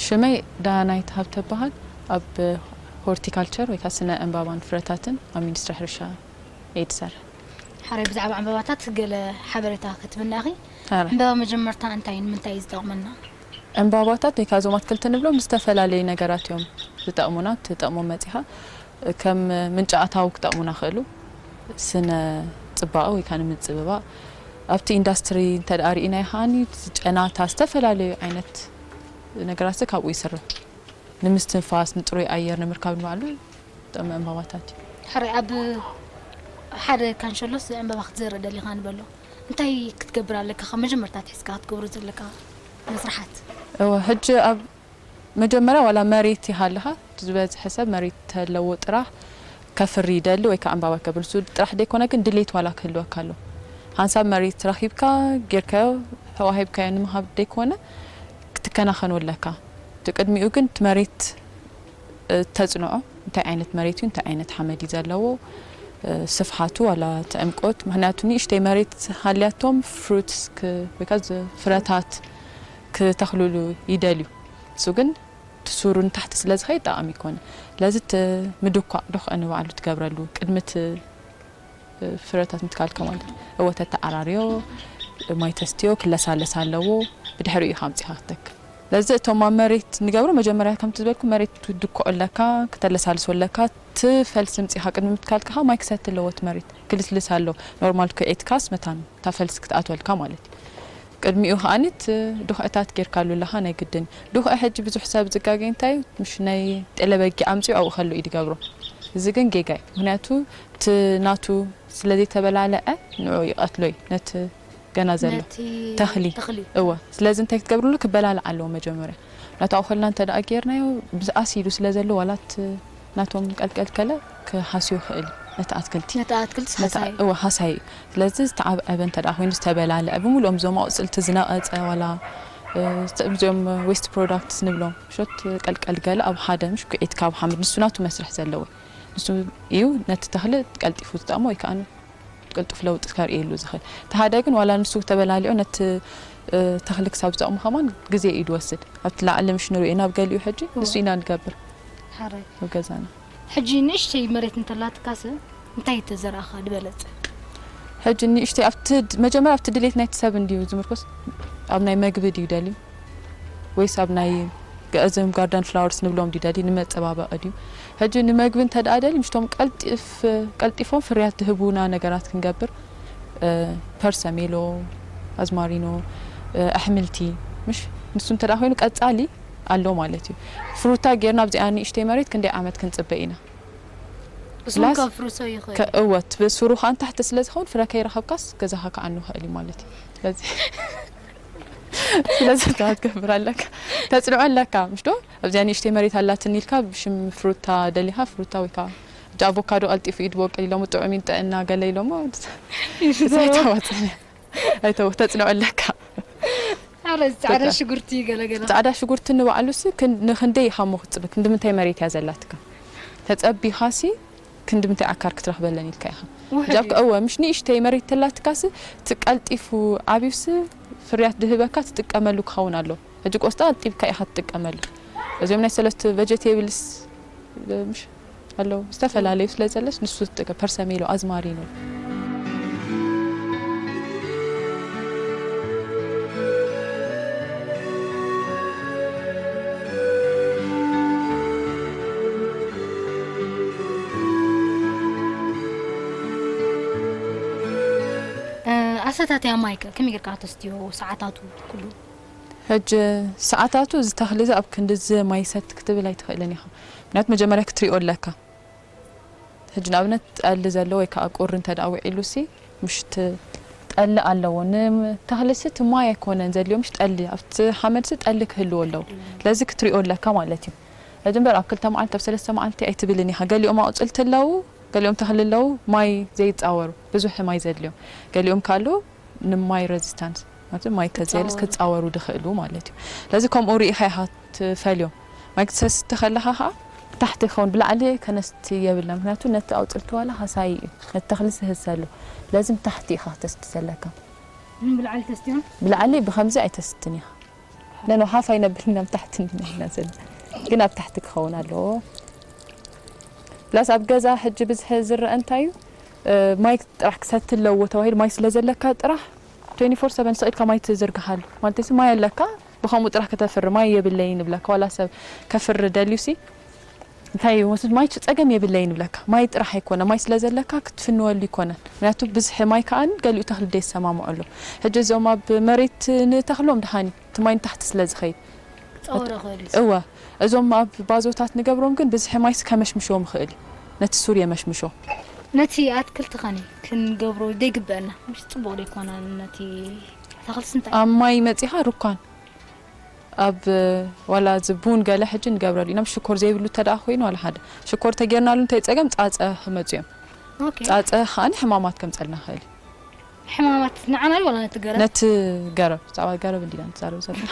ሽመይ ዳናይት ሃብተ እበሃል። ኣብ ሆርቲካልቸር ወይ ከዓ ስነ ዕምባባን ፍረታትን ኣብ ሚኒስትሪ ሕርሻ እየ ዝሰርሕ። ሓረይ፣ ብዛዕባ ዕምባባታት ገለ ሓበሬታ ክትብና ኢኺ? ሓረ። ዕምባባ መጀመርታ እንታይ ንምንታይ እዩ ዝጠቕመና? ዕምባባታት ወይ ከዓ እዞም ኣትክልቲ ንብሎም ዝተፈላለዩ ነገራት እዮም ዝጠቕሙና። ትጠቕሞም መፂኻ ከም ምንጪ ኣታዊ ክጠቕሙና ይኽእሉ። ስነ ፅባቐ ወይ ከዓ ንምፅብባቕ ኣብቲ ኢንዳስትሪ እንተ ደኣ ርኢናዮ ከዓኒ ጨናታ ዝተፈላለዩ ዓይነት ነገራት ካብኡ ይስራሕ። ንምስትንፋስ፣ ንጥሩይ ኣየር ንምርካብ ንባዕሉ ጥቕሚ ዕምባባታት እዩ። ሕራይ ኣብ ሓደ ካንሸሎስ ዕምባባ ክትዘርእ ደሊኻ ንበሎ። እንታይ ክትገብር ኣለካ? ካብ መጀመርታ ኣትሒዝካ ክትገብሮ ዘለካ መስርሓት? እወ፣ ሕጂ ኣብ መጀመርያ ዋላ መሬት ይሃልኻ፣ ዝበዝሐ ሰብ መሬት ተለዎ ጥራሕ ከፍሪ ይደሊ ወይ ከዓ ዕምባባ ከብል። እሱ ጥራሕ ደይኮነ ግን ድሌት ዋላ ክህልወካ ኣሎ። ሓንሳብ መሬት ረኺብካ ጌርካዮ፣ ተዋሂብካዮ ንምሃብ ደይኮነ ክትከናኸኖ ኣለካ። እቲ ቅድሚኡ ግን እቲ መሬት፣ እ፣ ተጽንዖ፣ እንታይ ዓይነት መሬት እዩ፣ እንታይ ዓይነት ሓመድ እዩ ዘለዎ፣ እ፣ ስፍሓቱ ዋላ እቲ ዕምቆት። ምኽንያቱ ንእሽተይ መሬት ሃልያቶም ፍሩትስ ክ-፣ ወይ ከዓ ዝ-፣ ፍረታት ክተኽልሉ ይደልዩ። እሱ ግን እቲ ሱሩ ንታሕቲ ስለ ዝኸይድ ጠቓሚ ይኮነ። ስለዚ እቲ ምድኳዕ ዶ ከኣ ንባዕሉ ትገብረሉ ቅድሚ እቲ ፍረታት ምትካልካ ማለት እዩ። እወ፣ ተተዓራርዮ፣ ማይ ተስትዮ፣ ክለሳለስ ኣለዎ። ብድሕሪኡ ኢኻ ኣምጺኻ ክትተክል። ስለዚ እቶም ኣብ መሬት ንገብሮ መጀመርያ ከምቲ ዝበልኩ መሬት ክትድኩዖ ኣለካ፣ ክተለሳልሶ ኣለካ። እቲ ፈልሲ ምጺኻ ቅድሚ ምትካልካ ከኣ ማይ ክሰቲ ኣለዎ እቲ መሬት። ክልስልስ ኣለዎ። ኖርማል ኩዒትካስ መታን እታ ፈልሲ ክትኣትወልካ ማለት እዩ። ቅድሚኡ ከኣ ንቲ ድኹዕታት ጌርካሉ ኣለኻ ናይ ግድን። ድኹዒ ሕጂ ብዙሕ ሰብ ዝጋገ እንታይ እዩ? ምሽ ናይ ጤለ በጊዕ ኣምጺኡ ኣብኡ ከሎ እዩ ዝገብሮ። እዚ ግን ጌጋ እዩ። ምኽንያቱ እቲ ናቱ ስለ ዘይተበላለዐ ንዕኡ ይቐትሎ እዩ፣ ነቲ ገና ዘሎ ነቲ ተኽሊ። ተኽሊ። እወ፣ ስለዚ እንታይ ክትገብርሉ? ክበላልዓ ኣለዎ መጀመርያ። ናቱ ኣብኡ ከልና እንተ ደኣ ጌርናዮ፣ ብዝኣስ ኢሉ ስለ ዘሎ፣ ዋላ እቲ ናቶም ቀልቀል ከለ ክሃስዮ ይኽእል እዩ፣ ነቲ ኣትክልቲ። ነቲ ኣትክልቲ ነቲ ሃሳይ። እወ፣ ሃሳይ እዩ። ስለዚ ዝተዓብዐበ እንተ ደኣ ኮይኑ፣ ዝተበላልዐ፣ ብምሉኦም እዞም ኣቑጽልቲ ዝነቐጸ፣ ዋላ፣ እ፣ ዝተ-፣ እዚኦም ዌስት ፕሮዳክትስ ንብሎም፣ ምሾት ቀልቀል ገለ ኣብ ሓደ፣ ምሽ ኩዒት ካብ ሓመድ፣ ንሱ ናቱ መስርሕ ዘለዎ። ንሱ እዩ ነቲ ተኽሊ ቀልጢፉ ዝጠቕሞ ወይ ከኣ ቅልጡፍ ለውጢ ከርእየሉ ዝኽእል። እቲ ሓደ ግን ዋላ ንሱ ተበላሊዑ ነቲ፣ እ፣ ተኽሊ ክሳብ ዝጠቕሞ ከማን ግዜ እዩ ዝወስድ። ኣብቲ ላዕሊ ምሽ ንርእዮ ናብ ገሊኡ ሕጂ እዎ። ንሱ ኢና ንገብር ሓራይ። ኣብ ገዛና። ሕጂ ንእሽተይ መሬት እንተላትካስ እንታይ ተዘራእኻ ዝበለጸ? ሕጂ ንእሽተይ ኣብቲ ድ-፣ መጀመርያ ኣብቲ ድሌት ናይቲ ሰብ እንድዩ ዝምርኮስ፣ ኣብ ናይ መግቢ ድዩ ደልዩ? ወይስ ኣብ ናይ ገ-፣ እዞም ጋርደን ፍላወርስ ንብሎም ድዩ ደልዩ ንመጸባበቒ ድዩ? ሕጂ ንመግቢ እንተ ደኣ ደልዩ፣ ምሽቶም ቀልጢፍ-፣ ቀልጢፎም ፍርያት ዝህቡና ነገራት ክንገብር፣ እ፣ ፐርሰሜሎ፣ ኣዝማሪኖ፣ እ፣ ኣሕምልቲ፣ ምሽ? ንሱ እንተ ደኣ ኮይኑ ቀጻሊ ኣሎ ማለት እዩ። ፍሩታ ጌርና ኣብዚኣ ንእሽተይ መሬት ክንደይ ዓመት ክንጽበ ኢና? እሱም ፕላስ ካብ ፍሩሶ ይኽእል። ከ-፣ እወ፣ እቲ ሱሩ ከኣ ንታሕቲ ስለ ዝኸውን ፍረ ከይረኸብካስ ገዛኻ ክዓኑ ይኽእል እዩ ማለት እዩ። ስለዚ ስለዚ እንታይ ክትገብር ኣለካ? ተጽንዖ ኣለካ፣ ምሽ ዶ? ኣብዚኣ ንእሽተይ መሬት ኣላትኒ ኢልካ ብሽም ፍሩታ ደሊኻ፣ ፍሩታ ወይ ከኣ ሕጂ ኣቮካዶ ቀልጢፉ እዩ ዝበቁል ኢሎሞ፣ ጥዑም እዩ ንጥዕና ገለ ኢሎሞ፣ እዚ ኣይተዋጽእን እዩ። ኣይተው-፣ ተጽንዖ ኣለካ። ኣረ፣ እዚ ጻዕዳ በቃ። ሽጉርቲ ገለ ገለ። ጻዕዳ ሽጉርቲ ንባዕሉሲ ክን-፣ ንኽንደይ ኢኻ እሞ ክትጽበ? ክንዲ ምንታይ መሬት እያ ዘላትካ? ተጸቢኻሲ ክንዲ ምንታይ ዓካር ክትረኽበለን ኢልካ ኢኻ? ውሕድ ሕጂ ኣብካ-፣ እዩ። እወ፣ ምሽ ንእሽተይ መሬት ተላትካሲ፣ እቲ ቀልጢፉ ዓብዩሲ ፍርያት ድህበካ ትጥቀመሉ ክኸውን ኣሎ። ሕጂ ቆስጣ ኣጢብካ ኢኻ ትጥቀመሉ። እዚኦም ናይ ሰለስተ ቨጀቴብልስ፣ ምሽ ኣለዉ። ዝተፈላለዩ ስለ ዘለስ፣ ንሱ ዝጥቀ-፣ ፐርሰሜሎ፣ ኣዝማሪኖ። እ፣ ኣሰታትያ ማይ ከ ከመይ ጌርካ ተስትዮ? ሰዓታቱ ኩሉ? ሕጂ ሰዓታቱ እዚ ተኽሊ እዚ ኣብ ክንዲ እዚ ማይ ሰቲ ክትብል ኣይትኽእልን ኢኻ። ምኽንያቱ መጀመርያ ክትሪኦ ኣለካ። ሕጂ ንኣብነት ጠሊ ዘለዎ ወይ ከዓ ቁሪ እንተ ደኣ ውዒሉሲ፣ ምሽ እቲ ጠሊ ኣለዎ። ንተኽልሲ እቲ ማይ ኣይኮነን ዘድልዮ፣ ምሽ ጠሊ፣ ኣብቲ ሓመድሲ ጠሊ ክህልዎ ኣለዎ። ስለዚ ክትሪኦ ኣለካ ማለት እዩ። ሕጂ እምበር ኣብ ክልተ መዓልቲ፣ ኣብ ሰለስተ መዓልቲ ኣይትብልን ኢኻ። ገሊኦም ኣቑጽልቲ ኣለዉ፣ ገሊኦም ተኽሊ ኣለዉ፣ ማይ ዘይጻወሩ፣ ብዙሕ ማይ ዘድልዮም። ገሊኦም ካልኡ ንማይ ሬዚስታንስ፣ ማለት ማይ ተዘየልስ ክጻወሩ። ክጻወሩ ድኽእሉ ማለት እዩ። ስለዚ ከምኡ ርኢኻ ኢኻ ትፈልዮም። ማይ ክትሰቲ ከለኻ ኸኣ ታሕቲ ይኸውን፣ ብላዕሊ ከነስቲ የብልና። ምኽንያቱ ነቲ ኣውጽልቲ ዋላ ሃሳዪ እዩ፣ ነቲ ተኽሊ ስህሰሉ። ስለዚ ታሕቲ ኢኻ ክተስቲ ዘለካ። ምን ብላዕሊ ተስትዮም? ብላዕሊ ብኸምዚ ኣይተስትን ኢኻ። ነኖ ሓፍ ኣይነብልን፣ ኣብ ታሕቲ እንዲና ኢና ዘለና። ግን ኣብ ታሕቲ ክኸውን ኣለዎ። ፕላስ ኣብ ገዛ ሕጂ ብዝሒ ዝረአ እንታይ እዩ? እ፣ ማይ ጥራሕ ክሰቲ ኣለዎ ተባሂሉ ማይ ስለ ዘለካ ጥራሕ ትዌንቲ ፎር ሰቨን ስቕ ኢልካ ማይ ትዝርግሓሉ። ማለት ሲ ማይ ኣለካ፣ ብኸምኡ ጥራሕ ከተፍሪ፣ ማይ የብለይን ይብለካ። ዋላ ሰብ ከፍሪ ደልዩ ሲ እንታይ እዩ፣ ምስ ማይ ጸገም የብለይን ይብለካ። ማይ ጥራሕ ኣይኮነ፣ ማይ ስለ ዘለካ ክትፍንወሉ ይኮነን። ምክንያቱ ብዝሒ ማይ ከኣ ገሊኡ ተኽሊ ደይሰማምዖ ኣሎ። ሕጂ እዚኦም ኣብ መሬት ንተኽሎም ደሓን እዩ፣ እቲ ማይ ንታሕቲ ስለ ዝኸይድ። ጸወረ ክእል እዩ። እወ፣ እዞም ኣብ ባዞታት ንገብሮም ግን ብዝሒ ማይስ ከመሽምሾም ይኽእል እዩ። ነቲ ሱር የመሽምሾ። ነቲ ኣትክልቲ ኸኒ ክንገብሮ ደይግበአና፣ ምሽ ጽቡቕ ደይኮነ ነቲ ኣታኽልትስ እንታይ? ኣብ ማይ መጺኻ ሩኳን ኣብ ዋላ እዚ ቡን ገለ ሕጂ ንገብረሉ ኢና። ሽኮር ዘይብሉ እንተ ደኣ ኮይኑ ዋላ ሓደ። ሽኮር ተጌርናሉ እንታይ ጸገም ጻጸ ክመጹ እዮም። ኦኬ። ጻጸ ከኣኒ ሕማማት ከምጸልና ይኽእል እዩ። ሕማማት ንዓና ድዩ ዋላ ነቲ ገረብ? ነቲ ገረብ፣ ብዛዕባ ገረብ እንዲና ንዛረብ ዘለና።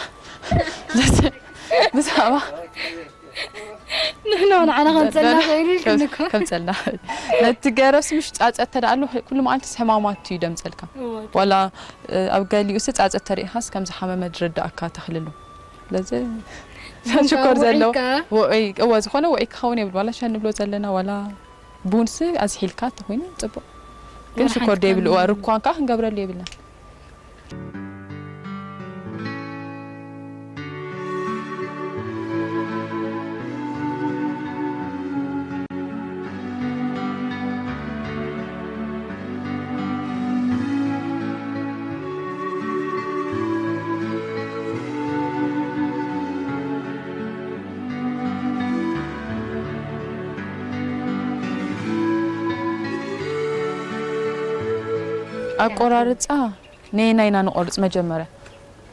ስለዚ ብዛዕባ ንሕና ንዓና ከምጸልና ክእል ኢልክኒ እኮ። ከምጸልና። ነቲ ገረብስ ምሽ ጻጸ እንተ ደኣ ኣሎ ኩሉ መዓልትስ ሕማማት እዩ ደምጸልካ። እወ። ዋላ፣ እ፣ ኣብ ገሊኡስ ጻጸ ተሪኢኻስ ከም ዝሓመመ ዝርዳእካ ተኽሊ ኣሎ። ስለዚ ቡን ሽኮር ከኣ ዘለዎ ውዒካ? ውዑይ፣ እወ፣ ዝኾነ ውዑይ ክኸውን የብሉ። ዋላ ሻሂ ንብሎ ዘለና፣ ዋላ ቡንስ ኣዝሒልካ እንተኾይኑ ጽቡቕ። ግን ዋላ ሽኮር ሓንቲ ደይብሉ፣ እዋ፣ ከም ርኳን ከኣ ክንገብረሉ የብልና። ኣቆራርጻ ነየናይ ኢና ንቆርጽ? መጀመርያ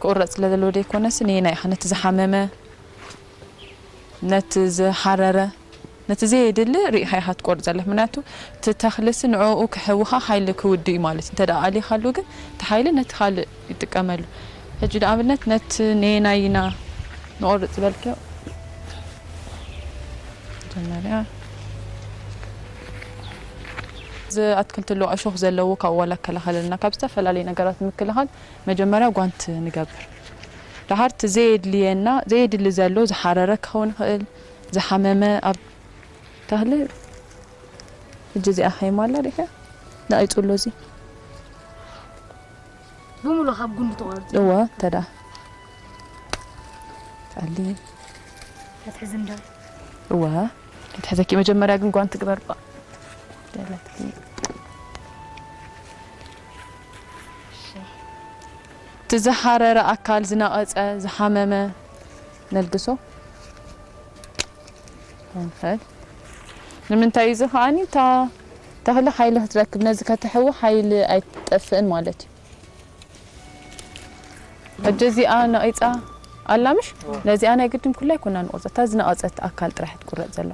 ክቁረጽ ስለ ዘለዎ ደይኮነሲ፣ ነየናይ ኢኻ ነቲ ዝሓመመ፣ ነቲ ዝሓረረ፣ ነቲ ዘየድሊ ርኢኻ ኢኻ ትቆርጽ ዘለኻ። ምክንያቱ እቲ ተኽልሲ ንዕኡ ክሕውኻ ሓይሊ ክውድእ እዩ ማለት እዩ። እንተ ደኣ ኣሊኻሉ ግን እቲ ሓይሊ ነቲ ካልእ ይጥቀመሉ። ሕጂ ንኣብነት ነቲ ነየናይ ኢና ንቆርጽ ዝበልክዮ? መጀመርያ እዚ ኣትክልቲ ኣሎ እሾኽ ዘለዎ ካብኡ ዋላ ይከላኸለልና። ካብ ዝተፈላለዩ ነገራት ንምክልኻል መጀመርያ ጓንት ንገብር። ደሓር እቲ ዘየድልየና፣ ዘየድሊ ዘሎ ዝሓረረ ክኸውን ይኽእል፣ ዝሓመመ ኣብ ተኽሊ። ሕጂ እዚኣ ሃይማ ኣላ ዲኻ? ንኣይ ጽሎ እዚ። ብምሉእ ካብ ጉንዲ ተቖርጺ? እወ፣ ተዳ። ጻሊ። ክትሕዚ እንዶ? እወ፣ ክትሕዘኪ መጀመርያ ግን ጓንት ግበር ባ። ደለትኪ። እሺ። እቲ ዝሓረረ ኣካል፣ ዝነቐጸ፣ ዝሓመመ ነልግሶ። ንኽእል። ንምንታይ እዩ እዚ ከኣኒ? እታ ተኽሊ ሓይሊ ክትረክብ፣ ነዚ ከተሕዊ ሓይሊ ኣይትጠፍእን ማለት እዩ። ሕጂ እዚኣ ነቒጻ ኣላ ምሽ? ነዚኣ ናይ ግድን ኩላ ኣይኮና ንቑርጻ። እታ ዝነቐጸት ኣካል ጥራሕ ትቁረጽ ዘላ።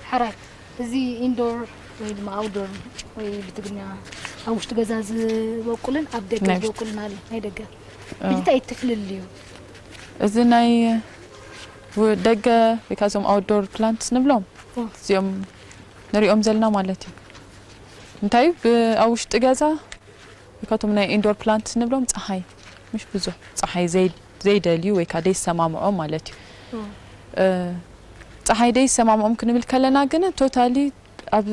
ሕራይ፣ እዚ ኢንዶር ወይ ድማ ኣውትዶር ወይ ብትግርኛ ኣብ ውሽጢ ገዛ ዝበቁልን ኣብ ደገ ናይ ውሽጢ። ዝበቁልን ኣሎ፣ ናይ ደገ። እ። እዚ እንታይ እዩ እቲ ፍልልዩ? እዚ ናይ ው-፣ ደገ ወይ ከዓ እዞም ኣውትዶር ፕላንትስ ንብሎም፣ እ። እዚኦም ንሪኦም ዘለና ማለት እዩ። እንታይ ብ-፣ ኣብ ውሽጢ ገዛ ወይ ካብቶም ናይ ኢንዶር ፕላንትስ ንብሎም ጸሓይ፣ ምሽ ብዙሕ ጸሓይ ዘይ-፣ ዘይደልዩ ወይ ከዓ ደይሰማምዖም ማለት እዩ። እ። እ፣ ጸሓይ ደይሰማምዖም ክንብል ከለና ግን ቶታሊ ኣብ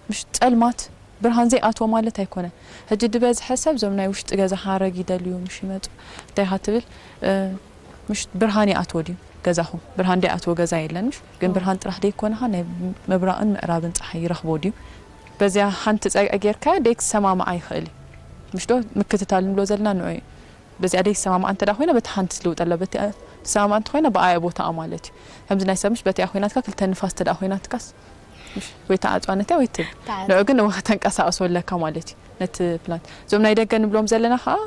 ምሽ ጸልማት ብርሃን ዘይኣትዎ ማለት ኣይኮነን። ሕጂ ዝበዝሐ ሰብ እዞም ናይ ውሽጢ ገዛ ሓረግ ይደልዩ ምሽ ይመጹ። እንታይ ኢኻ ትብል? እ፣ ምሽ ብርሃን ይኣትዎ ድዩ ገዛኹም? ብርሃን ደይኣትዎ ገዛ የለን ምሽ? ግን እ። ብርሃን ጥራሕ ደይኮነ ኸኣ ናይ ምብራቕን ምዕራብን ጸሓይ ይረኽቦ ድዩ? በዚኣ ሓንቲ ጸግዒ ጌርካዮ ደይክሰማምዓ ይኽእል እዩ። ምሽ ዶ ምክትታል ንብሎ ዘለና ንዑ እዩ። በዚኣ ደይሰማምዓ እንተ ደኣ ኮይና በቲ ሓንቲ ትልውጥ ኣላ፣ በቲ ትሰማምዓ እንተ ኮይና ብኣያ ቦታኣ ማለት እዩ። ከምዚ ናይ ሰብ ምሽ በቲኣ ኮይናትካ ክልተ ንፋስ እንተ ደኣ ኮይናትካስ ምሽ ወይ ተዓጽዋ ነቲኣ ወይ ትብል። ተዓጽዋ። ንዑ ግን እወ ከተንቀሳቕሶ ኣለካ ማለት እዩ ነቲ ፕላንት። እዞም ናይ ደገ ንብሎም ዘለና ኸኣ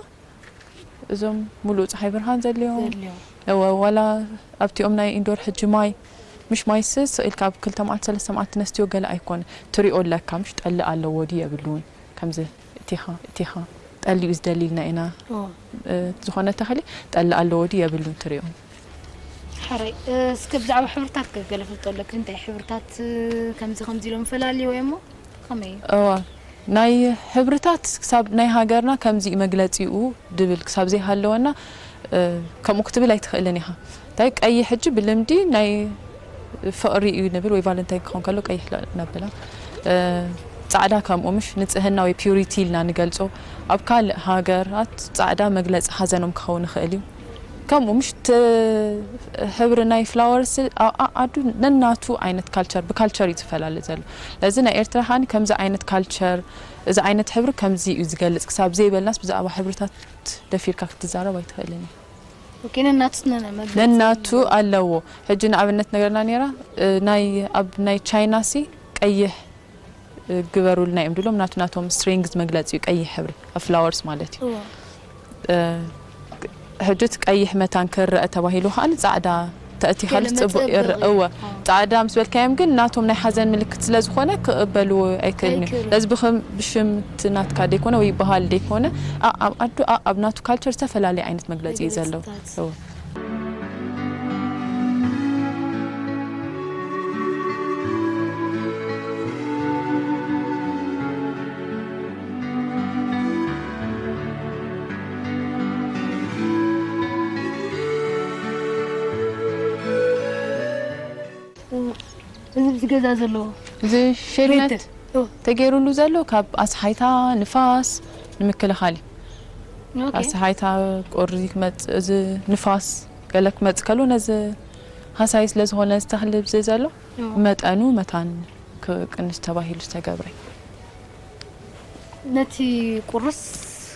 እዞም ሙሉእ ጸሓይ ብርሃን ዘድልዮም። ዘድልዮም። እወ፣ ዋላ ኣብቲኦም ናይ ኢንዶር ሕጂ ማይ ምሽ ማይስ ስቕ ኢልካ ኣብ ክልተ መዓልቲ ሰለስተ መዓልቲ ነስትዮ ገለ ኣይኮነ። ትሪኦ ኣለካ፣ ምሽ ጠሊ ኣለዎ ድዩ የብሉን። ከምዚ እቲኻ እቲኻ ጠሊ እዩ ዝደሊ ኢልና ኢና። ኦ። እ፣ ዝኾነ ተኽሊ ጠሊ ኣለዎ ድዩ የብሉን ትሪኦ። ሕራይ፣ እ፣ እስከ ብዛዕባ ሕብርታት ከ ገለ ፍልጦ ኣለክ? እንታይ ሕብርታት፣ እ፣ ከምዚ ከምዚ ኢሎም ፈላልዮ እሞ ከመይ እዩ? እዋ፣ ናይ ሕብርታት ክሳብ ናይ ሃገርና ከምዚ እዩ መግለጺኡ ድብል ክሳብ ዘይሃለወና፣ እ፣ ከምኡ ክትብል ኣይትኽእልን ኢኻ። እንታይ ቀይሕ ሕጂ ብልምዲ ናይ ፍቕሪ እዩ ንብል ወይ ቫለንታይን ክኸውን ከሎ ቀይሕ ለ-፣ ነብላ። እ፣ ጻዕዳ ከምኡ ምሽ ንጽህና ወይ ፒዩሪቲ ኢልና ንገልጾ። ኣብ ካልእ ሃገራት ጻዕዳ መግለጺ ሓዘኖም ክኸውን ይኽእል እዩ። ከምኡ ምሽ ት-፣ ሕብሪ ናይ ፍላወርስ ኣ-፣ ኣ-፣ ኣዱ ነናቱ ዓይነት ካልቸር፣ ብካልቸር እዩ ዝፈላለ ዘሎ። ለዚ ናይ ኤርትራ ኻኒ ከምዚ ዓይነት ካልቸር፣ እዚ ዓይነት ሕብሪ ከምዚ እዩ ዝገልጽ ክሳብ ዘይበልናስ ብዛዕባ ሕብርታት ደፊርካ ክትዛረብ ኣይትኽእልን ኢኻ። ኦኬ፣ ነናቱ ስነ መግለጺ ነናቱ ኣለዎ። ኣለዎ። ሕጂ ንኣብነት ነገርና ነይራ፣ እ፣ ናይ፣ ኣብ ናይ ቻይና ሲ ቀይሕ፣ እ፣ ግበሩልና እዮም ድሎም፣ ናቱ ናቶም ስትሬንግዝ መግለጺ እዩ ቀይሕ ሕብሪ፣ ኣብ ፍላወርስ ማለት እዩ። እዎ። እ፣ ሕጂ እቲ ቀይሕ መታን ክረአ ተባሂሉ ከኣ ጻዕዳ ተእቲኻሉ ገለ ጽቡቅ ይረ-፣ መጸበቒ። እወ። ኣዎ። ጻዕዳ ምስ በልካዮም ግን ናቶም ናይ ሓዘን ምልክት ስለ ዝኾነ ክቕበልዎ ኣይክእልን እዩ። ኣይክእልን። ለዚ ብኽም-፣ ብሽም እቲ ናትካ ደይኮነ ወይ በሃል ደይኮነ፣ ኣ-፣ ኣብ ዓዱ፣ ኣ-፣ ኣብ ናቱ ካልቸር ዝተፈላለየ ዓይነት መግለጺ እዩ ዘለዎ። መግለጽታት። እወ። እዚ ኣብዚ ገዛ ዘለዎ እዚ ሸድነት ሬት። ኦ። ተገይሩሉ ዘሎ ካብ ኣስሓይታ፣ ንፋስ ንምክልኻል እዩ። ኦኬ። ኣስሓይታ፣ ቁሪ ክመጽእ፣ እዚ ንፋስ ገለ ክመጽእ ከሎ ነዚ ሃሳይ ስለ ዝኾነ እዚ ተኽሊ ኣብዚ ዘሎ ኦ። መጠኑ መታን ክቅንስ ተባሂሉ ዝተገብረ። ነቲ ቁርስ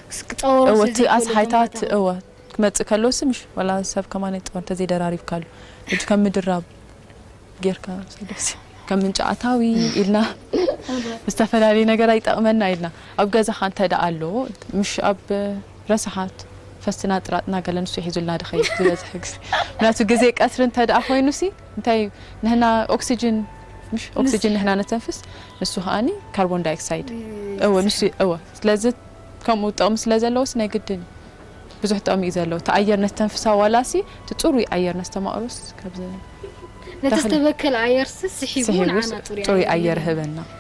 ክስ-፣ ክጸወሮ እወ፣ ስለ እቲ ዘይክእሉ ኣስሓይታት፣ እቶም እወ፣ ክመጽእ ከሎ ሲ ምሽ፣ ወላ ሰብ ከማን ይጠወር እንተዘይደራሪብካሉ። ሕጂ ከም ምድራብ ጌርካ ሰደስ። ከም ምንጪ ኣታዊ ኢልና ብዝተፈላለየ ነገር ኣይጠቕመና ኢልና። ኣብ ገዛኻ እንተ ደኣ ኣሎ፣ ምሽ ኣብ ረሳሓት ፈስትና ጥራጥና ገለ ንሱ ሒዙልና ድኸይድ ዝበዝሕ ግዜ። ምክንያቱ ግዜ ቀትሪ እንተ ደኣ ኮይኑሲ፣ እንታይ ንህና ኦክሲጅን፣ ምሽ ኦክሲጅን ንስ- ንህና ነተንፍስ፣ ንሱ ከኣኒ ካርቦን ዳይኦክሳይድ። ይ-፣ እወ፣ ንሱ፣ እወ። ስለዚ ከምኡ ጥቕሚ ስለ ዘለዎስ ናይ ግድን እዩ። ብዙሕ ጥቕሚ እዩ ዘለዎ። እቲ ኣየር ነስተንፍሳ ዋላሲ፣ እቲ ጽሩይ ኣየር ነስተማቕሮስ፣ ካብዚ ነቲ ተኽሊ ዝተበከለ ኣየርሲ ስሒቡ ስሒቡስ ንዓና ጽሩይ ጽሩይ ኣየር ኣየር ይህበና። ይህበና።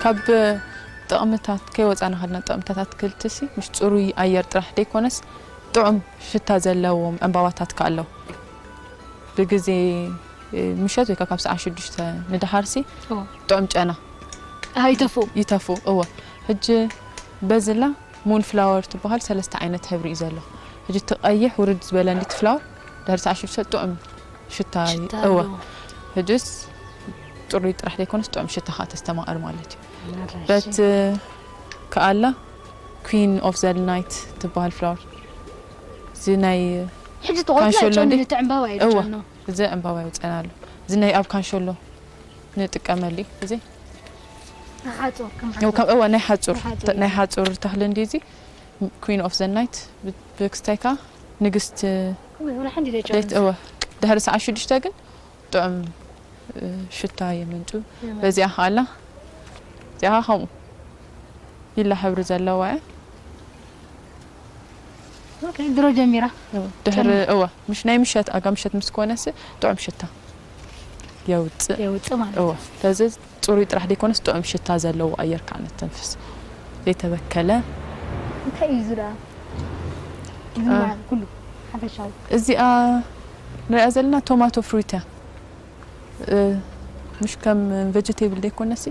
ካብ ጥቕምታት ከይወጻና ከለና ጥቕምታት ኣትክልቲ ሲ፣ ምሽ ጽሩይ ኣየር ጥራሕ ደይኮነስ ጥዑም ሽታ ዘለዎም ዕምባባታት ከኣ ኣለዉ። ብግዜ ምሸት ወይ ከኣ ካብ ሰዓት ሽዱሽተ ንደሓር ሲ፣ እዎ። ጥዑም ጨና ኣይተፍኡ። ይተፍኡ፣ እዎ። ሕጂ በዝላ ሙን ፍላወር ትበሃል ሰለስተ ዓይነት ሕብሪ እዩ ዘሎ። ሕጂ እቲ ቀይሕ ውርድ ዝበለ እንዲ እቲ ፍላወር ድሕሪ ሰዓት ሽዱሽተ ጥዑም ሽታ ይ-፣ ሽታ እወ። ኣለዎ። ሕጅስ ጽሩይ ጥራሕ ዘይኮነስ ጥዑም ሽታ ኸኣ ተስተማቕር ማለት እዩ። ኣራሽ። በት ከኣላ ኩዊን ኦፍ ዘ ናይት ትበሃል ፍላወር። እዚ ናይ ሕጂ ተቖርጸ ካንሸሎ ጨኑ እንዲ? እቲ ዕምባባ እዩ እወ። ጨኑ። እዚ ዕምባባ ይውጸና ኣሎ። እዚ ናይ ኣብ ካንሸሎ ንጥቀመሉ እዩ። እዚ ሓጹር ከም እወ፣ ሓጹር። ከም፣ እወ፣ ናይ ሓጹር፣ ናይ ሓጹር። ናይ ሓጹር ተኽሊ እንዲ እዚ ኩዊን ኦፍ ዘ ናይት ብ-፣ ብክስታይ ከኣ ንግስቲ እወ፣ ወላ ሓንቲ ደጨኑ። ደት-፣ እወ። ድሕሪ ሰዓት ሽዱሽተ ግን ጥዑም፣ እ፣ ሽታ የመንጩ። የመንጩ። በዚኣ ኸኣላ፣ እዚኣ ኸምኡ ሊላ ሕብሪ ዘለዋ እያ። ኦኬ፣ ድሮ ጀሚራ። እወ፣ ድሕሪ፣ ጨሚራ። እወ፣ ምሽ-፣ ናይ ምሸት፣ ኣጋ ምሸት ምስ ኮነስ ጥዑም ሽታ የውጽእ። የውጽእ ማለት እወ፣ እዩ። ስለዚ ጽሩይ ጥራሕ ዘይኮነስ ጥዑም ሽታ ዘለዎ ኣየር ከኣ ነተንፍስ። ዘይተበከለ። እንታይ እዩ እዚ ደኣ? እዚ እ። ማለት ኩሉ ሓፈሻዊ። እዚኣ ንሪኣ ዘለና ቶማቶ ፍሩት እያ። እ፣ ምሽ ከም ቨጀቴብል ዘይኮነሲ፣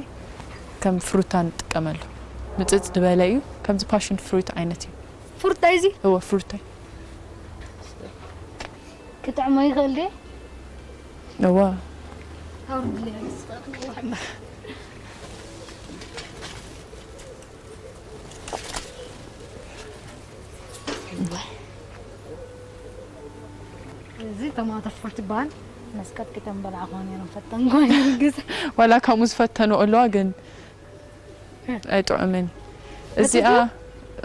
ከም ፍሩታ ንጥቀመሉ። ምጽጽ ዝበለ እዩ። ከምዚ ፓሽን ፍሩት ዓይነት እዩ። ፍሩታይ እዚ እወ ፍሩታይ። ክጥዕሞ ይኽእል ድየ? እወ ኣውርድለይ እስኻ። እዚ ቶማቶ ፍሩት ይበሃል። መስቀጥቂጦም በላዕኹዎ ነይሮም ፈተንኩ። ግዜ ዋላ ከምኡ ዝፈተኑ ኣለዋ ግን ኣይጥዑምን። እዚኣ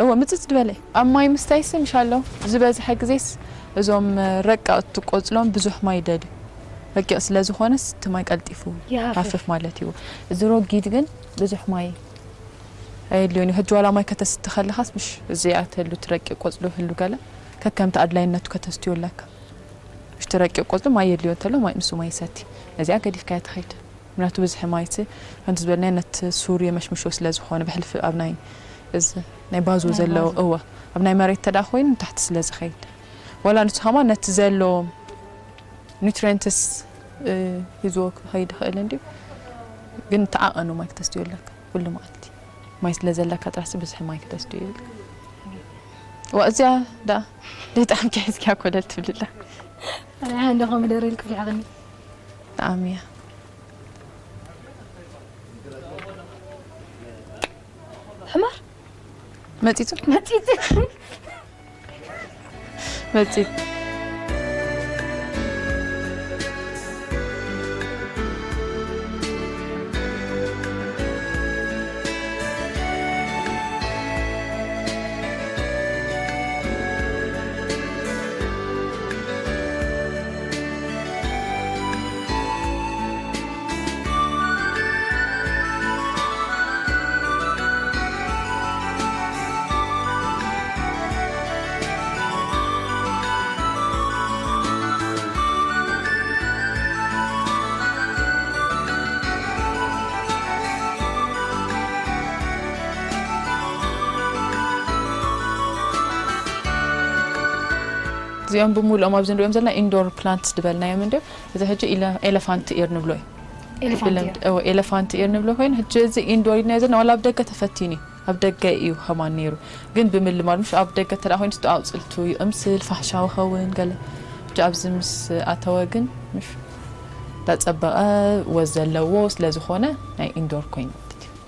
እወ ምጽጽ ዝበለ ኣብ ማይ ምስታይ ስም ሻሎ ዝበዝሐ ግዜስ እዞም ረቀቕቲ ቆጽሎም ብዙሕ ማይ ደልዩ ረቂቕ ስለ ዝኾነስ እቲ ማይ ቀልጢፉ ይሃፍፍ። ሃፍፍ ማለት እዩ። እዚ ረጊድ ግን ብዙሕ ማይ ኣየድልዮን እዩ። ሕጂ ዋላ ማይ ከተስቲ ከለኻስ ምሽ እዚኣ ተሉ ትረቂ ቆጽሎ ህሉ ገለ ከከምቲ ኣድላይነቱ ከተስትዮ ኣለካ። ምሽ ትረቂ ቆጽሎ ማይ የድልዮ እንተሎ ማይ ንሱ ማይ ይሰቲ። ነዚኣ ገዲፍካያ ትኸይድ። ምክንያቱ ብዝሒ ማይ እቲ ከምቲ ዝበልናዮ ነቲ ሱር የመሽምሾ ስለ ዝኾነ ብሕልፊ ኣብ ናይ እዚ ናይ ባዞ ናይ ዘለዎ ባዞ። እወ ኣብ ናይ መሬት ተዳ ኮይኑ ንታሕቲ ስለ ዝኸይድ ዋላ ንሱ ከማ ነቲ ዘሎ ኒውትሪየንትስ እ፣ ሂዝዎ ክኸይድ ይኽእል እንድዩ ግን ተዓቐኑ ማይ ክተስትዮ ኣለካ ኩሉ መዓልቲ ማይ ስለ ዘለካ ጥራሲ ብዝሒ ማይ ክተስትዮ ይብል ዋ እዚኣ ዳ ደጣም ኪሒዝኪያ ኮለል ትብልላ ኣነ እንደ ኮሚደረ ኢልክ ፊሓቕኒ ጣዕሚ እያ ሕማር መፂቱ መፂት መፂት እዚኦም ብምሉኦም ኣብዚ ንሪኦም ዘለና ኢንዶር ፕላንትስ ዝበልናዮም እንዲዮም እዚ ሕጂ ኤለፋንት ኢር ንብሎ እዩ ኤሌፋንት ኤለፋንት ኢር ንብሎ ኮይኑ ሕጂ እዚ ኢንዶር ኢድና ዘለና ዋላ ኣብ ደገ ተፈቲኒ ኣብ ደገ እዩ ከማን ነይሩ ግን ብምልማድ ምሽ ኣብ ደገ ተዳ ኮይኑ ስተኣውፅልቱ ይቕምስል ፋሕሻዊ ኸውን ገለ ሕጂ ኣብዚ ምስ ኣተወ ግን ምሽ ዳፀበቐ ወዝ ዘለዎ ስለ ዝኾነ ናይ ኢንዶር ኮይኑ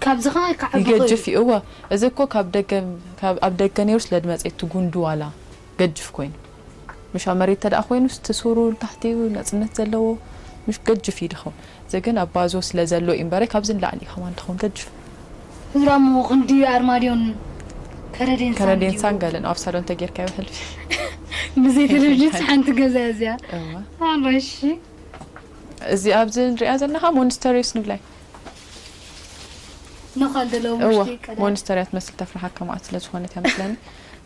ካብዚ ከ ከዓቢ ይገጅፍ እዩ እወ እዚ እኮ ካብ ደገ ካብ ኣብ ደገ ነይሩ ስለ ድመፀ እቲ ጉንዱ ዋላ ገጅፍ ኮይኑ ምሽ ኣብ መሬት ተደኣ ኮይኑ እቲ ሱሩ ታሕቲ እዩ ነፅነት ዘለዎ ምሽ ገጅፍ እዩ ድኸውን እዚ ግን ኣብ ባዞ ስለ ዘሎ እዩ እምበረ ካብዚ ንላዕሊ እዩ ከማን ድኸውን ገጅፍ ህዝራሙ ክንዲ ኣርማድዮን ከረዴን ከረዴንሳን ገለን ኣብ ሳሎን ተጌርካዮ ሕልፊ ብዘይ ቴሌቪዥን ሓንቲ ገዛ እዚኣ እወ ኣረሺ እዚ ኣብዚ ንሪኣ ዘለና ከዓ ሞንስተሪስ ንብላይ ነኻል ደለዉ እወ ውሽጢ ቀዳ ሞንስተር እያ ትመስል ተፍርሓካ መዓት ስለ ዝኾነት እያ መስለኒ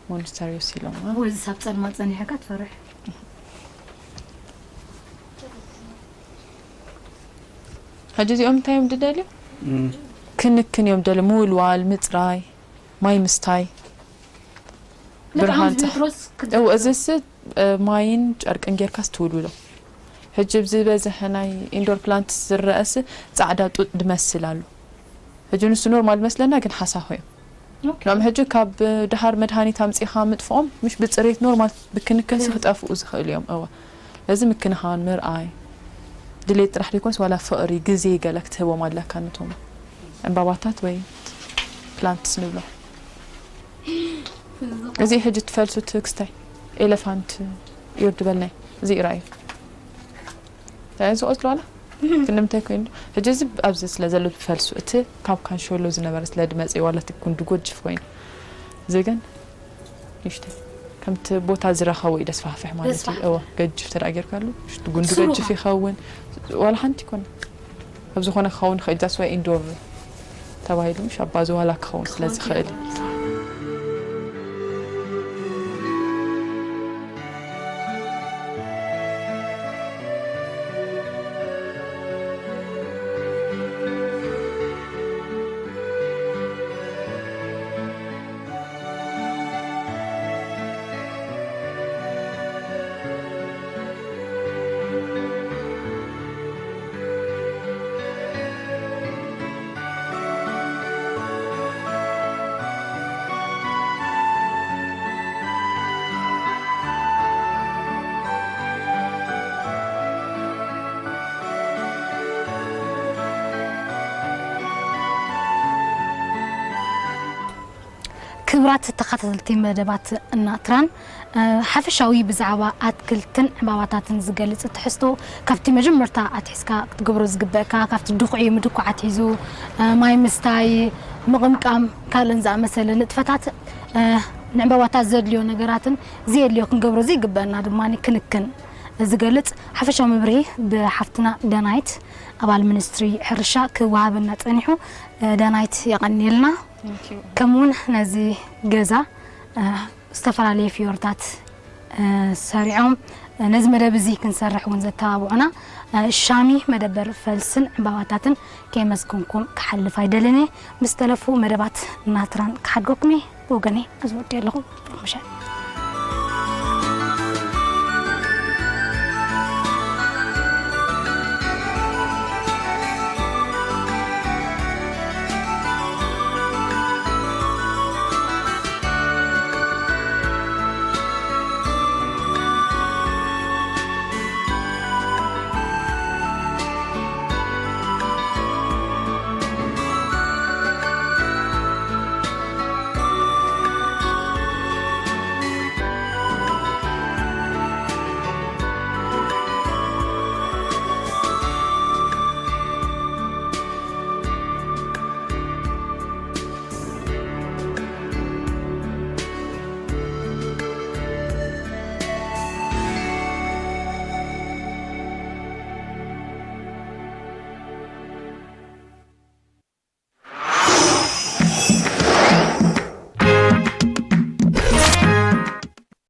ሞንስተር ይወሲሎም ወዚ ሳብ ጸልማ ጸኒሕካ ትፈርሕ ሕጂ እዚኦም እንታይ እዮም ድደልዩ ክንክን እዮም ደልዩ ምውልዋል ምፅራይ ማይ ምስታይ ብርሃን ፀሓ- ሜትሮስ እው እዚስ እ፣ ማይን ጨርቅን ጌርካ ስትውልውሎ ሕጂ ብዝበዝሐ ናይ ኢንዶር ፕላንት ዝረአስ ፃዕዳ ጡጥ ድመስል ኣሎ ሕጂ ንሱ ኖርማል መስለና ግን ሓሳኹ እዮም ሎም ሕጂ ካብ ድሃር መድሃኒት ኣምፂኻ ምጥፍኦም ምሽ ብፅሬት ኖርማል ብክንክንሲ ክጠፍኡ ዝኽእሉ እዮም እዋ እዚ ምክንኻን ምርኣይ ድሌት ጥራሕ ዘይኮንስ ዋላ ፍቕሪ ግዜ ገለ ክትህቦም ኣለካ ነቶም ዕምባባታት ወይ ፕላንትስ ንብሎ እዚ ሕጂ ትፈልሱ ትክስታይ ኤሌፋንት እዩ ድበልናይ እዚ ይርኣዩ እንታይ ዝቆፅሉ ኣላ ግን ንምንታይ ኮይኑ ሕጂ እዚ ኣብዚ ስለ ዘሎ ትፈልሱ እቲ ካብ ካንሸሎ ዝነበረ ስለ ድመፀ ዋላ እቲ ጉንዲ ጎጅፍ ኮይኑ እዚ ግን ይሽተ ከምቲ ቦታ ዝረኸቦ እዩ ደስፋሕፍሕ ማለት እዩ ደስፋሕፍሕ። እወ ገጅፍ ተዳ ጌርካሉ ሽቲ ጉንዲ ስሩኻ። ገጅፍ ይኸውን ዋላ ሓንቲ ይኮነ ኣብ ዝኾነ ክኸውን ይኽእል ዳስ ዋይ ኢንዶር ተባሂሉ ምሽ ኣባዚ ዋላ ክኸውን ስለ ዝኽእል እዩ ክቡራት ተኸታተልቲ መደባት ናትራን፣ ሓፈሻዊ ብዛዕባ ኣትክልትን ዕምባባታትን ዝገልጽ ትሕዝቶ ካብቲ መጀመርታ ኣትሒዝካ ክትገብሮ ዝግበእካ፣ ካብቲ ድኹዒ ምድኳዕ ኣትሒዙ፣ ማይ ምስታይ፣ ምቕምቃም፣ ካልእን ዝኣመሰለ ንጥፈታት፣ ንዕምባባታት ዘድልዮ ነገራትን ዘየድልዮ ክንገብሮ ዘይግበአና ድማ ክንክን ዝገልጽ ሓፈሻዊ መብርሂ ብሓፍትና ዳናይት ኣባል ሚኒስትሪ ሕርሻ ክወሃበና ጸኒሑ። ዳናይት የቐንየልና። ከምኡውን ነዚ ገዛ ዝተፈላለየ ፍዮርታት ሰሪዖም ነዚ መደብ እዚ ክንሰርሕ እውን ዘተባብዑና ሻሚ መደበር ፈልስን ዕምባባታትን ከየመስግንኩም ክሓልፍ ኣይደልን እየ። ምስ ተለፉ መደባት ናትራን ክሓድገኩም እየ። ብወገነይ ኣብዚ ወዲ ኣለኹ። ምሻ